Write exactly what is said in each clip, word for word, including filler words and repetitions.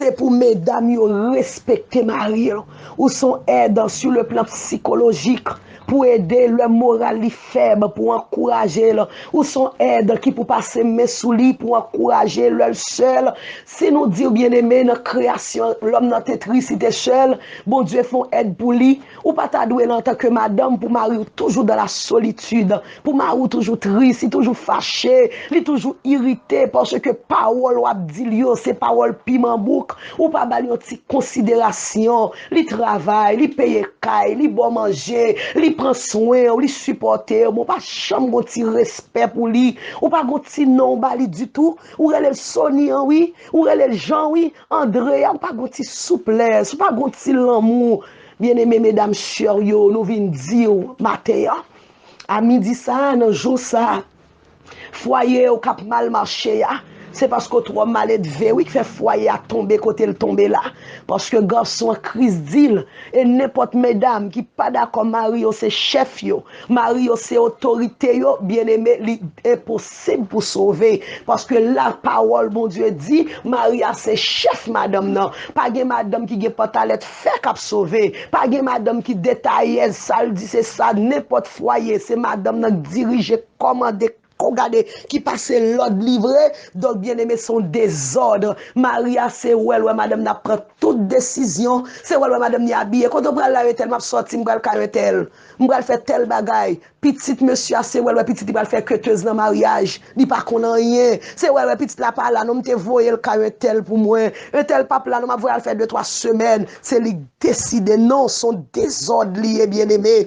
Se pou medam yo respekte mari yo. Ou se yon èd sou le plan sikolojik pou ede lè moral li fèb, pou ankouraje l. Ou se yon èd ki pou pase men sou li pou ankouraje lè l sèl. Si nou di w byeneme nan kreyasyon, lòm nan te tris, li te sèl, Bondye fè yon èd pou li. Ou pa ta dwe la antanke madanm pou mari w toujou dans la solitude, pou mari w toujou tris, li toujou fache, li toujou irite, paske pawòl w ap di l yo se pawòl piman bouk. Ou pa ba l yon ti konsiderasyon. Li travay, li peye kay, li ba w manje, li pran swen w, li sipòte w, men w pa janm gon ti respè pou li. Ou pa gon ti non w ba li ditou. Ou rele l Sony an wi, ou rele l Jean wi, André a, ou pa gon ti souplès, ou pa gon ti lanmou. Byeneme medam chè yo, nou vin di w maten an, a midi sa a, nan jou sa a, fwaye w k ap mal mache a, se paske w twò maledve wi k fè fwaye a tonbe kote l tonbe la. Paske gason an Kris di l, e nenpòt medam ki pa dakò mari yo se chèf yo, mari yo se otorite yo, byeneme, li enposib pou sove. Paske lapawòl Bondye di, mari a se chèf madanm nan. Pa gen madanm ki gen pantalèt fè k ap sove. Pa gen madanm ki detayèz, sa l di se sa, nenpòt fwaye, se madanm nan k dirije, kòmande, ko gade, ki pase lòd livre. Donk, byeneme, se yon dezòd. Mari a se wè l wè madanm nan ap pran tout desizyon. Se wè l wè madanm li abiye. Kote w pral la, entèl? M ap sòti, m pral kay entèl. M pral fè tèl bagay. Pitit mesye a, se wè l wè pitit li pral fè ketez nan maryaj. Li pa konn anyen. Se wè l wè pitit la pa la, non, m te voye l kay entèl pou mwen. Entèl p ap la, non, m ap voye al fè de twa semèn. Se li k deside, non, se yon dezòd li ye, byeneme.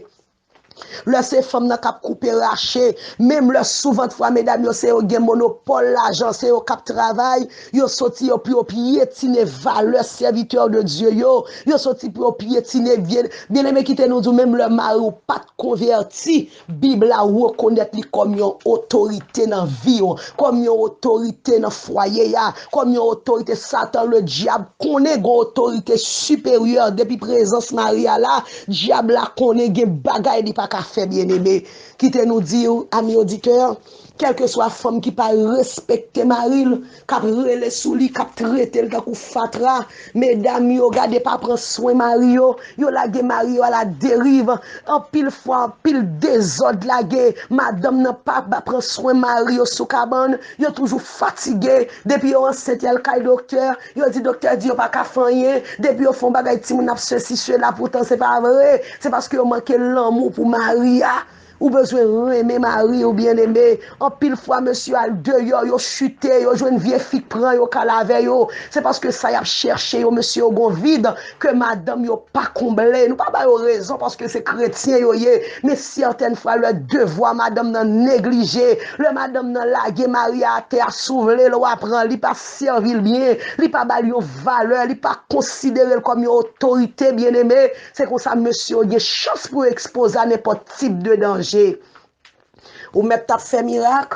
Lè se fanm nan k ap koupe rache, menm lè souvantfwa medam yo se yo gen monopòl lajan, se yo k ap travay, yo soti yo pou yo pyetine valè sèvitè de Dye yo, yo soti pou yo pyetine vye. Byeneme, kite nou di w, menm lè mari w pa t konvèti, Bib la rekonèt li kòm yon otorite nan vi w, kòm yon otorite nan fwaye a, kòm yon otorite. Satan, ledyab, konnen gen otorite siperyè depi prezans mari a la. Dyab la konnen gen bagay li pa ka fè, byeneme. Kite nou di w, ami oditè, kèlkeswa fanm ki pa respekte mari l, k ap rele sou li, k ap trete l tankou fatra, medam yo, gade, pa pran swen mari yo, yo lage mari yo aladeriv. Anpil fwa, anpil dezòd lage, madanm nan pa, pa pran swen mari yo sou kabann, yo toujou fatige. Depi yo ansent, y al kay doktè, yo di doktè di yo pa ka fè anyen. Depi yo fè yon bagay, timoun ap sesi, sela, poutan se pa vre. Se paske yo manke lanmou pou mari a. Ou bezwen renmen mari w, byeneme. Anpil fwa, mesye al deyò, yo chite, yo jwenn vye fi k pran yo, k al avè yo. Se paske sa y ap chèche yo, mesye, yo gon vid ke madanm yo pa konble. Nou pa ba yo rezon paske se kretyen yo ye. Men sètèn fwa, lè devwa madanm nan neglije, lè madanm nan lage mari a atè a, si w vle l, w a pran, li pa sèvi l byen, li pa ba l yon valè, li pa konsidere l kòm yon otorite, byeneme. Se konsa mesye yo gen chans pou yo ekspoze a nenpòt tip de danje. Ou mèt t ap fè mirak,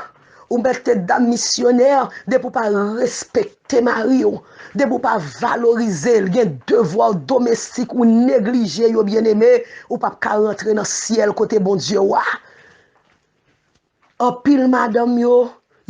ou mèt te dam misyonè, depi w pa respekte mari w, depi w pa valorize l, gen devwa domestik ou neglije yo, byeneme, ou p ap ka rantre nan syèl kote Bondye w a. Anpil madanm yo,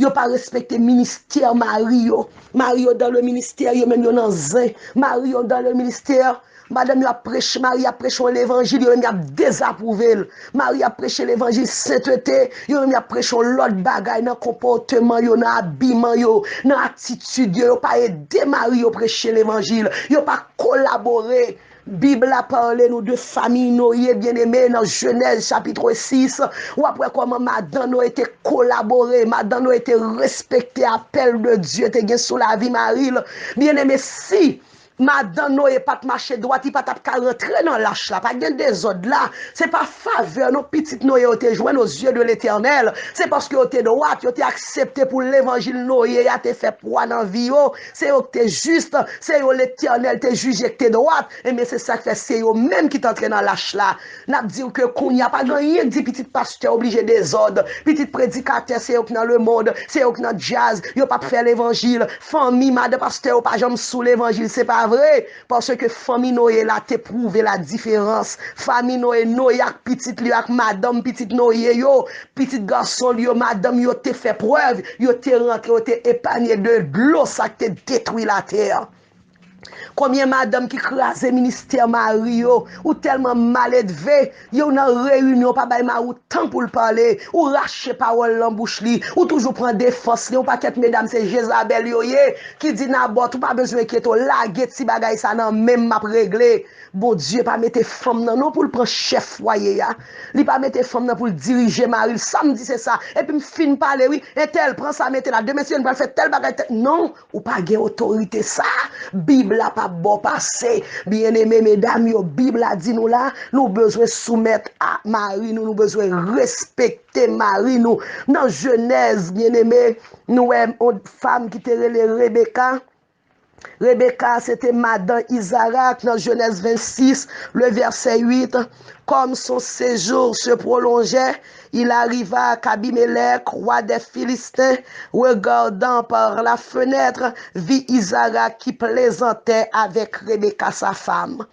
yo pa respekte ministè mari yo. Mari yo dans le ministère, yo menm yo nan zen. Mari yo dans le ministère, madanm yo ap preche, mari ap preche yon levanjil, yo menm y ap dezapwouve l. Mari ap preche levanjil sentete, yo menm y ap preche yon lòt bagay nan konpòteman yo, nan abiman yo, nan atitid yo. Yo pa ede mari yo preche levanjil, yo pa kolabore. Bib la pale nou de fanmi Noye, byeneme, nan Jenèz chapit sis, w ap wè kòman madan Noye te kolabore, madan Noye te respekte apèl de Dye te gen sou lavi mari l. Byeneme, si madan Noye pa t mache dwat, li pa t ap ka rantre nan lach la. Pa t gen dezòd la. Se pa favè non pitit Noye yo te jwenn aux yeux de l'Éternel. Se paske yo te dwat, yo te aksepte pou levanjil Noye a te fè pwa nan vi yo. Se yo ki te jis, se yo Letènèl te jije ki te dwat. Ebyen, se sa k fè se yo menm ki t antre nan lach la. N ap di w ke kounye a, pa gen anyen k di pitit pastè oblije dezòd. Pitit predikatè, se yo k nan lemonn, se yo k nan djaz, yo p ap fè levanjil. Fanmi madan pastè yo pa janm sou levanjil, se pa vre. Paske fanmi Noye la te pwouve la diferans. Fanmi Noye, Noye ak pitit li yo, ak madanm pitit Noye yo, pitit gason l yo, madanm yo te fè prèv, yo te rantre, yo te epanye de dlo sa k te detwi latè. Konbyen madanm ki kraze ministè mari yo? Ou tèlman maledve, yo nan reyinyon, pa bay mari w tan pou l pale, ou rache pawòl nan bouch li, ou toujou pran defans li. Yon pakèt medam se Jezabèl yo ye, ki di Nabòt, ou pa bezwen enkyete w, lage ti bagay sa nan men m, m ap regle. Bondye pa mete fanm nan non pou l pran chèf fwaye a. Li pa mete fanm nan pou l dirije mari l. Sa m di se sa. Epi m fin pale wi. Entèl pran sa mete la. Demen si yo n pral fè tèl bagay tèl. Non, ou pa gen otorite sa. Bib la p ap ba w pase. Byeneme medam yo, Bib la di nou la, nou bezwen soumèt a mari nou, nou bezwen respekte mari nou. Nan Jenèz, byeneme, nou wè yon fanm ki te rele Rebeka. Rebeka, se te madan Izarak nan Jenèz vennsis, le vèsè uit. Comme son séjour se prolongeait, il arriva qu'Abimelech, roi des Philistins, regardant par la fenêtre, vit Isaac qui plaisantait avec Rebecca, sa femme.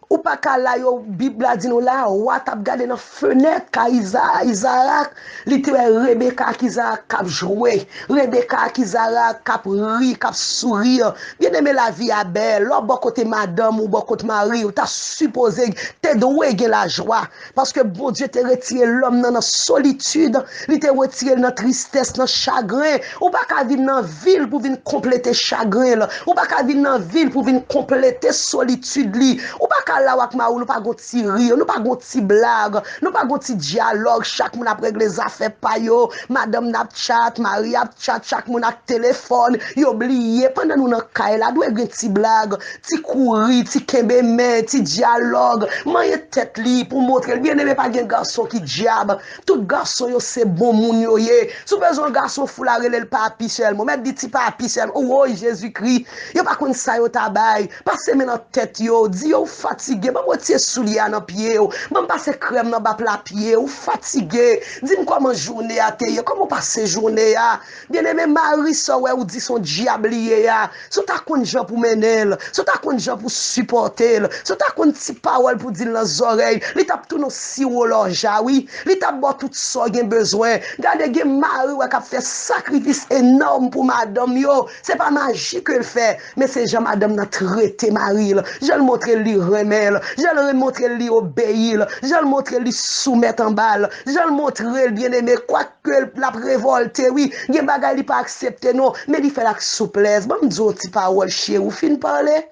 Ou pa ka la yo, Bib la di nou la, wa t ap gade nan fenèt kay Iza, Izarak, li te wè Rebeka ak Izarak k ap jwe, Rebeka ak Izarak k ap ri, k ap souri. Byeneme, lavi a bèl. Lè w bò kote madanm ou, bò kote mari w, ta sipoze, te dwe gen lajwa. Paske Bondye te retire lòm nan nan solitid, li te retire l nan tristès, nan chagren. Ou pa ka vin nan vi l pou vin konplete chagren l. Ou pa ka vin nan vi l pou vin konplete solitid li. Ou pa ka la w ak mari w, nou pa gon ti ri, nou pa gon ti blag, nou pa gon ti dyalòg, chak moun ap regle zafè pa yo, madanm nan ap chat, mari ap chat, chak moun ak telefòn, yo bliye, pandan nou nan kay la, dwe gen ti blag, ti kouri, ti kenbe men, ti dyalòg, manyen tèt li pou montre l. Byeneme, pa gen gason ki dyab, tout gason yo se bon moun yo ye. Si w bezwen yon gason fou la, rele l papi sèlman, w mèt di ti papi sèlman, woy Jezikri, yo pa konn sa yo ta bay. Pase men nan tèt yo, di yo w fatige, ban m retire soulye a nan pye w, ban m pase krèm nan ba pla pye w, ou fatige, di m kòman jounen a te ye, kòman w pase jounen a. Byeneme, mari sa w wè ou di se yon dyab li ye a, si w ta konn jan pou mennen l, si w ta konn jan pou sipòte l, si w ta konn ti pawòl pou di l nan zòrèy, li t ap tounen w siwo lòja wi, li t ap ba w tout sa w gen bezwen. Gade, gen mari w wè k ap fè sakrifis enòm pou madanm yo, se pa maji ke l fè, men se jan madanm nan trete mari l, jan l montre l li renmen l, jan l montre l li obeyi l, jan l montre l li soumèt anba l, jan l montre l, byeneme, kwak ke l ap revòlte wi, gen bagay li pa aksepte non, men li fè l ak souplès. Ban m di w yon ti pawòl cheri, ou fin pale?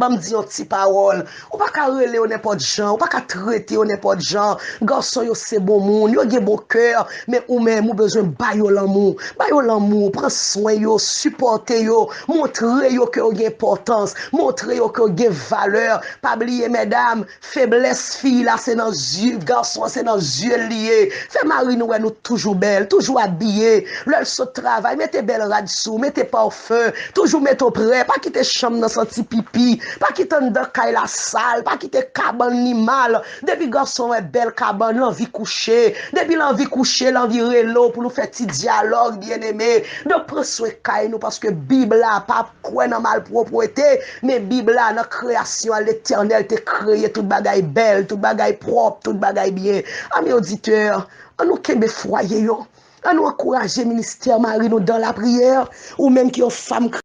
Ban m di yon ti pawòl. Ou pa ka rele yo nenpòt jan, ou pa ka trete yo nenpòt jan. Gason yo se bon moun, yo gen bon kè, men ou menm ou bezwen ba yo lanmou. Ba yo lanmou, pran swen yo, sipòte yo, montre yo ke yo gen enpòtans, montre yo ke yo gen valè. Pa bliye medam, feblès fi la se nan zye, gason an se nan zye l li ye. Fè mari nou wè nou toujou bèl, toujou abiye. Lè l sot travay, mete bèl rad sou, mete pafen, toujou mete w prè, pa kite chanm nan santi pipi, pa kite anndan kay la sal, pa kite kabann li mal. Depi gason wè bèl kabann, l anvi kouche. Depi l anvi kouche, l anvi rele w pou nou fè ti dyalòg, byeneme. Donk pran swen kay nou, paske Bib la pa kwè nan malpwòpte, men Bib la nan kreyasyon an, Letènèl te kreye tout bagay bèl, tout bagay pwòp, tout bagay byen. Ami oditè, an nou kenbe fwaye yo. An nou ankouraje ministè mari nou dan lapriyè. Ou menm ki yon fanm